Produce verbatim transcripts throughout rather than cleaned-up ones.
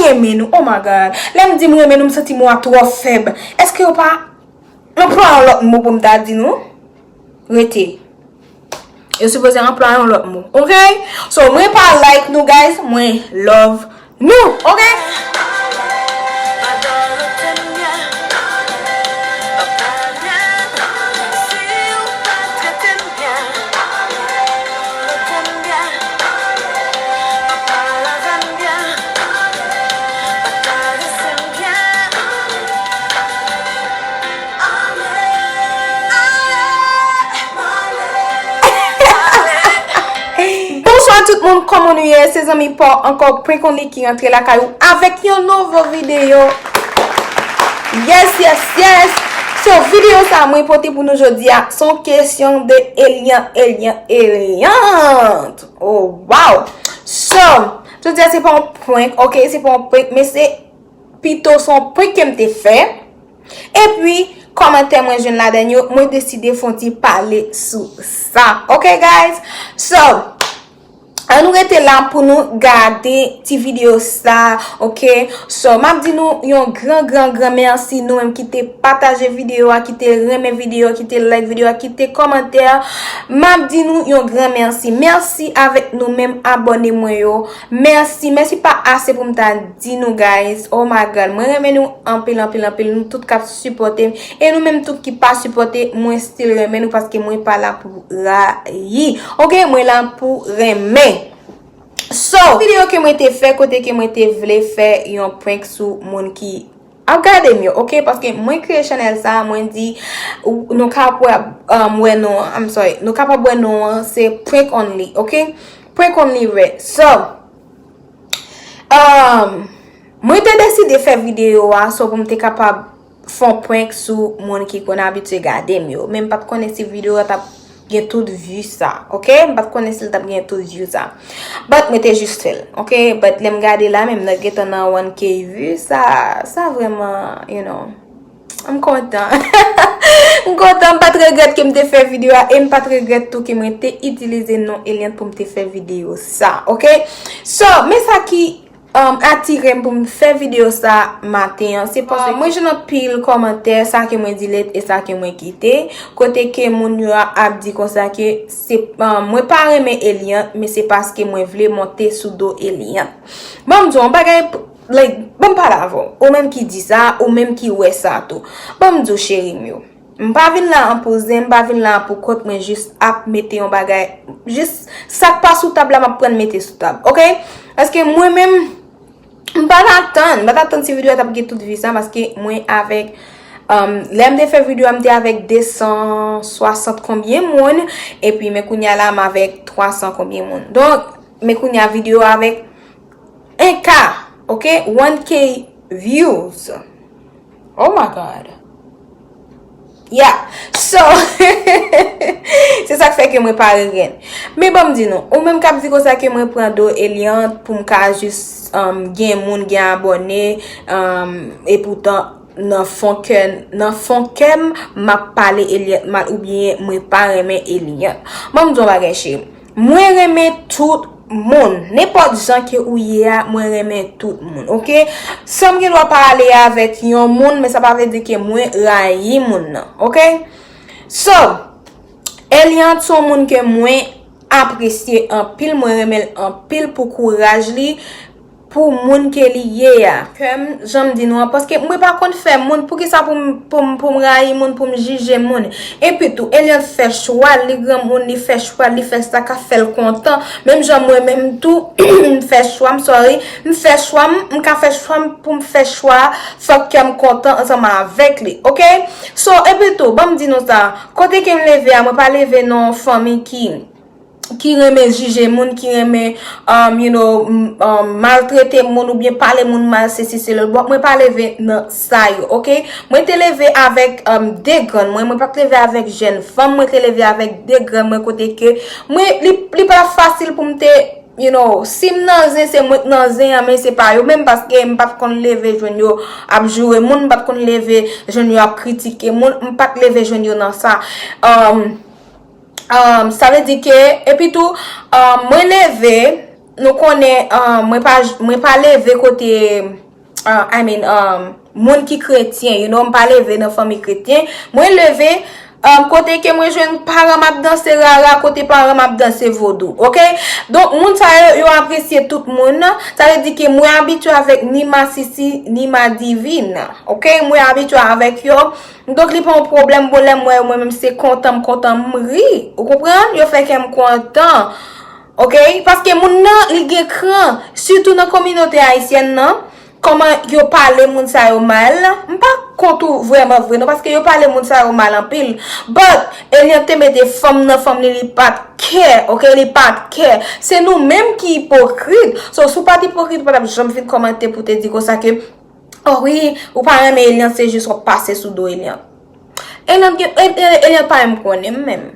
renmen nou, oh my God. Lè m di m renmen nou, m santi mo a twò fèb. Èske yo pa anplwaye yon lòt mo pou m ta di nou? Rete. Yo sipoze anplwaye yon lòt mo. Ok? So, mwen pa like nou, guys. Mwen love nou. Ok? Bonswa tout moun, kòman nou ye? Se zanmi pa w ankò, Prank Only, ki rantre lakay ou avèk yon nouvo videyo. Yes, yes, yes. So, videyo sa mwen pote pou nou jodi a, se yon kesyon de Eliante, Eliante, Eliante. Oh, wow. So, jodi a se pa yon prank, ok? Se pa yon prank, men se pito se yon prank ke m te fè. Epi, kòmantè mwen jwenn ladan yo, mwen deside fè yon ti pale sou sa. Ok, guys? So, ann nou rete la pou nou gade ti videyo sa, ok? So, m ap di nou yon gran, gran, gran mèsi, nou menm ki te pataje videyo a, ki te renmen videyo a, ki te like videyo a, ki te kòmantè. M ap di nou yon gran mèsi. Mèsi avèk nou menm abòne mwen yo. Mèsi, mèsi pa ase pou m ta di nou, guys. Oh my God, mwen renmen nou anpil, anpil, anpil. Nou tout k ap sipòte m. E nou menm tout ki pa sipòte, mwen still renmen nou paske mwen pa la pou rayi. Ok, mwen la pou renmen. So, videyo ke mwen te fè, kote ke mwen te vle fè yon prank sou moun ki ap gade m yo, ok? Paske mwen kreye chanèl sa, mwen di, ou- nou ka wè, um, wè non, I'm sorry, nou kapab wè non an, se Prank Only, ok? Prank Only Red. So, um, mwen te deside fè videyo a, so pou m te kapab fè yon prank sou moun ki konn abitye gade m yo. Men m pa t konnen si videyo a t ap gen tout vi sa, ok? M pa t konnen si l t ap gen tout vi sa. But mwen te jis fè l, ok? But lè m gade la, menm nan gentan nan one K vi sa, sa vrèman, you know, m kontan. M kontan, m pa t regrèt ke m te fè videyo a, e m pa t regrèt tou ke mwen te itilize non Eliante pou m te fè videyo sa, ok? So, men sa ki um, atire m pou m fè videyo sa maten an, se paske mwen jwenn anpil kòmantè, sa ke mwen delete e sa ke mwen kite, kote ke moun yo ap di konsa ke se, um, mwen pa renmen Eliante, men se paske mwen vle monte sou do Eliante. Ban m di w yon bagay, like, ban m pale avè w, ou menm ki di sa, ou menm ki wè sa tou. Ban m di w, cheri m yo. M pa vin la an pou zen, m pa vin la pou kont, mwen jis ap mete yon bagay, jis sa k pa sou tab la, m ap pran mete sou tab, ok? Paske mwen menm, m pa t atann, m pa t atann si videyo a t ap gen tout vi sa, paske mwen avèk, um, lè m te fè videyo a, m te avèk de san swasant konbyen moun, epi men kounye a la, m avèk twa san konbyen moun. Donk, men kounye a videyo a avèk en K, ok? One K views. Oh my God. Yeah. So, se sa k fè ke mwen pa regrèt. Men ban m di nou, ou menm k ap di konsa ke mwen pran do Eliante pou m ka jis, um, gen moun, gen abòne, um, e poutan nan fon kè, nan fon kè m, m ap pale Eliante mal oubyen mwen pa renmen Eliante. Ban m di yon bagay, cheri. Mwen renmen tout moun. Nenpòt jan ke ou ye a, mwen renmen tout moun, ok? San m gen dwa pa ale avèk yon moun, men sa pa vle di ke mwen rayi moun nan, ok? So, Eliante se yon moun ke mwen apresye anpil, mwen renmen l anpil pou kouraj li, pou moun ke li ye a. Kè m, jan m di nou an, paske mwen pa konn fè moun, poukisa pou m, pou m, pou m rayi moun, pou m jije moun? Epi tou, Eliante fè chwa l, li granmoun, li fè chwa l, li fè sa k ap fè l kontan. Menm jan mwen menm tou, m fè chwa m, sorry, m fè chwa m, m ka fè chwa m pou m fè chwa, fòk kè m kontan ansanm avèk li, ok? So, epi tou, ban m di nou sa, kote ke m leve a, mwen pa leve nan yon fanmi ki ki renmen jije moun, ki renmen, um, you know, m- um, maltrete moun oubyen pale moun mal, sesi, sela. Bon, mwen pa leve nan sa yo, ok? Mwen te leve avèk, um, de grann mwen, mwen pa t leve avèk jèn fanm, mwen te leve avèk de grann mwen kote ke mwen, li, li pa fasil pou m te, you know, si m nan zen, se mwen k nan zen an, men se pa yo menm, paske m pa t konn leve jwenn yo ap joure moun, m pa t konn leve jwenn yo ap kritike moun, m pa t leve jwenn yo nan sa. Um, Um, sa vle di ke, epi tou, um, mwen leve, Nou konnen, um, mwen pa, mwen pa leve kote, uh, I mean, um, moun ki kretyen, you know, m pa leve nan fanmi kretyen. Mwen leve, um, kote ke mwen jwenn paran m ap danse rara, kote paran m ap danse vodou, oke? Donk, moun sa yo, yo apresye tout moun. Sa vle di ke mwen abitye avèk ni masisi, ni madivin, oke? Mwen abitye avèk yo. Donk, li pa yon pwoblèm, bon, lè m wè yo, mwen menm, se kontan m kontan, m ri. Ou konprann? Yo fè kè m kontan. Oke? Paske moun nan, li gen kran. Sitou nan kominote ayisyèn nan, kòman yo pale moun sa yo mal. M pa kont ou vrèman vre, non, paske yo pale moun sa yo mal anpil. But, Eliante mete fanm nan fanm li, li pa t kè, oke? Li pa t kè. Se nou menm ki ipokrit. So, si w pa t ipokrit, ou pa t ap janm vin kòmante pou te di konsa ke, oh wi, ou pa renmen Eliante, se jis w ap pase sou do Eliante. Eliante gen, Eliante, Eliante pa menm konnen m menm.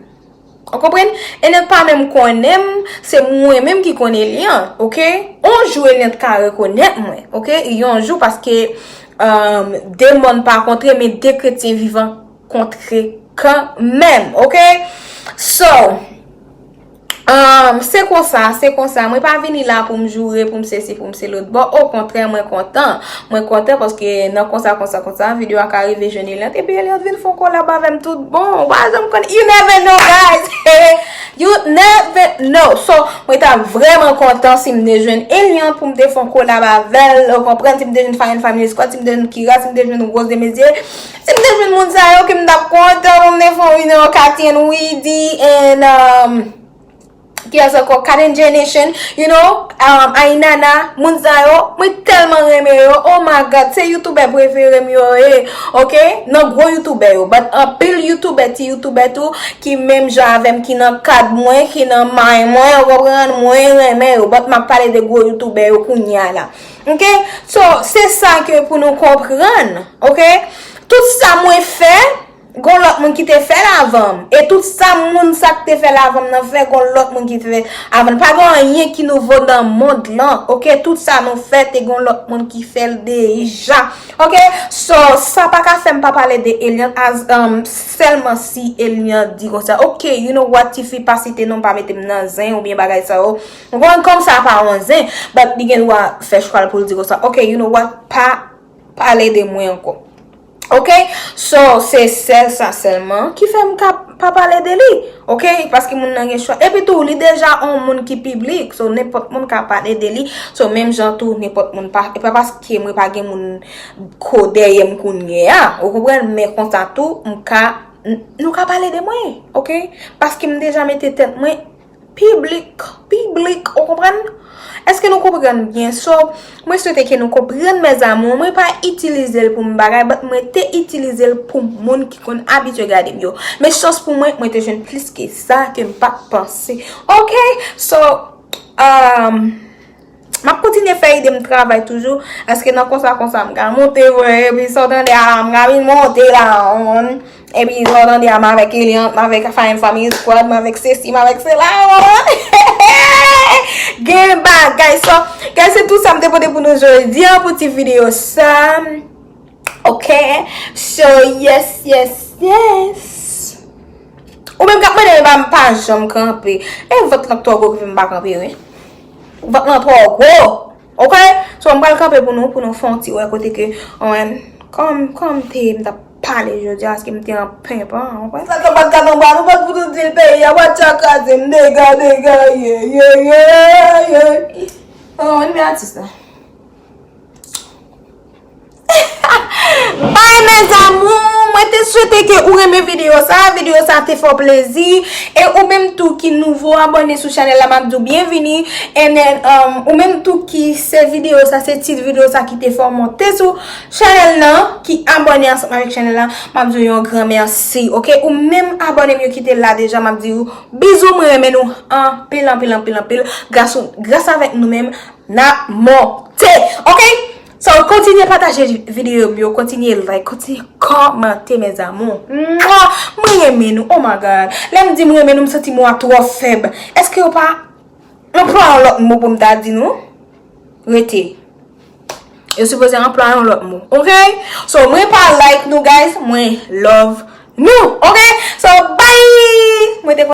Ou konprann? Eliante pa menm konnen m, se mwen menm ki konn Eliante, oke? Yon jou Eliante ka rekonèt mwen, oke? Yon jou, paske, um, de mòn pa kontre, men de kretyen vivan kontre kanmenm, oke? So, um, se konsa, se konsa. Mwen pa vini la pou m joure, pou m sesi, pou m se lòt bò. Okontrè, mwen kontan. Mwen kontan paske nan konsa, konsa, konsa, videyo a ka rive jwenn Eliante. Epi Eliante vin fè yon kolab avè m tout bon. Ou pa janm konn. You never know, guys. You never know. So, mwen ta vrèman kontan si m te jwenn Eliante pou m te fè yon kolab avè l. Ou konprann? Si m te jwenn Fine Family Squad, si m te jwenn Kira, si m te jwenn Rose Desmaizières. Si m te jwenn moun sa yo, ke m t ap kontan pou m te fè yon reunion Katy and Weedy and, um, kiyès ankò? Kaden J Nation, you know, um, Ainana, moun sa yo, mwen tèlman renmen yo, oh my God, se youtubè prefere m yo ye, oke? Nan gwo youtubè yo, but anpil youtubè, ti youtubè tou, ki menm jan avè m, ki nan kad mwen, ki nan may mwen, ou konprann, mwen renmen yo, but m ap pale de gwo youtubè yo kounye a la, oke? So, se sa ke pou nou konprann, oke? Tout sa mwen fè, gon lòt moun ki te fè l avan m. E tout sa moun sa k te fè l avan m nan fè, gon lòt moun ki te fè l avan l. Pa gen anyen ki nouvo nan mond lan, oke? Tout sa nou fè, te gon lòt moun ki fè l deja, oke? So, sa pa ka fè m pa pale de Eliante as, um, sèlman si Eliante di konsa, oke, you know what, tifi pa site non, pa mete m nan zen oubyen bagay sa yo. Ou konprann, kòm sa pa yon zen, but li gen dwa fè chwa l pou l di konsa, oke, you know what, pa pale de mwen ankò. Oke? So, se sèl sa sèlman ki fè m ka pa pale de li. Oke? Paske moun nan gen chwa. Epi tou, li deja yon moun ki piblik. So, nenpòt moun ka pale de li. So, menm jan tou, nenpòt moun pa, e pa paske mwen pa gen moun ko dèyè m kounye a. Ou konprann? Men konsa tou, m ka, n-, nou ka pale de mwen. Oke? Paske m deja mete tèt mwen piblik, piblik, ou konprann? Èske nou konprann byen? So, mwen swete ke nou konprann, mes amours. Mwen pa itilize l pou m bagay, but mwen te itilize l pou moun ki konn abitye gade m yo. Men chans pou mwen, mwen te jwenn plis ke sa ke m pa t panse. Oke? So, um, m ap kontinye fè ide m travay toujou, paske nan konsa, konsa, m ka monte vre, epi sa w tande a, m ka vin monte la, on. Epi, sa w tande a, m avèk Eliante, m avèk Fine Family Squad, m avèk sesi, m avèk sela, w konprann? Gen bagay, so, guys, se tout sa m te pote pou nou jodi a, pou ti videyo sa. Ok? So, yes, yes, yes. Ou menm k ap mande m, m pa janm kanpe. E vant lan twò gwo ki fè m pa kanpe, wi. Vant lan twò gwo. Ok? So, m pral kanpe pou nou, pou nou fè yon ti wè kote ke, ann, kòm, kòm te, m t ap pale jodi a, paske m te an penpan, ou konprann? Sa, sa pa t gad anba, nou pa t pou nou di l peyi a, watcha kraze m, dega, dega, ye, ye, ye, ye. Ou konprann, men atis la. Bye, mes amours! Mwen te swete ke ou renmen videyo sa. Videyo sa te fè w plezi. E ou menm tou ki nouvo abòne sou chanèl la, m ap di w byenvini. And then, um, ou menm tou ki se videyo sa, se tit videyo sa ki te fè w monte sou chanèl nan, ki abòne ansanm avèk chanèl la, m ap di w yon gran mèsi, ok? Ou menm abòne m yo ki te la deja, m ap di w bizou, mwen renmen nou anpil, anpil, anpil, anpil. Gras ou, gras avèk nou menm, n ap monte. Ok? So, kontinye pataje videyo m yo, kontinye like, kontinye kòmante, mes amours. Mwa! Mwen renmen nou. Oh my God. Lè m di mwen renmen nou, m santi mo a twò fèb. Èske yo pa anplwaye yon lòt mo pou m ta di nou? Rete. Yo sipoze anplwaye yon lòt mo. Ok? So, mwen pa like nou, guys. Mwen love nou. Ok? So, bye! Mwen te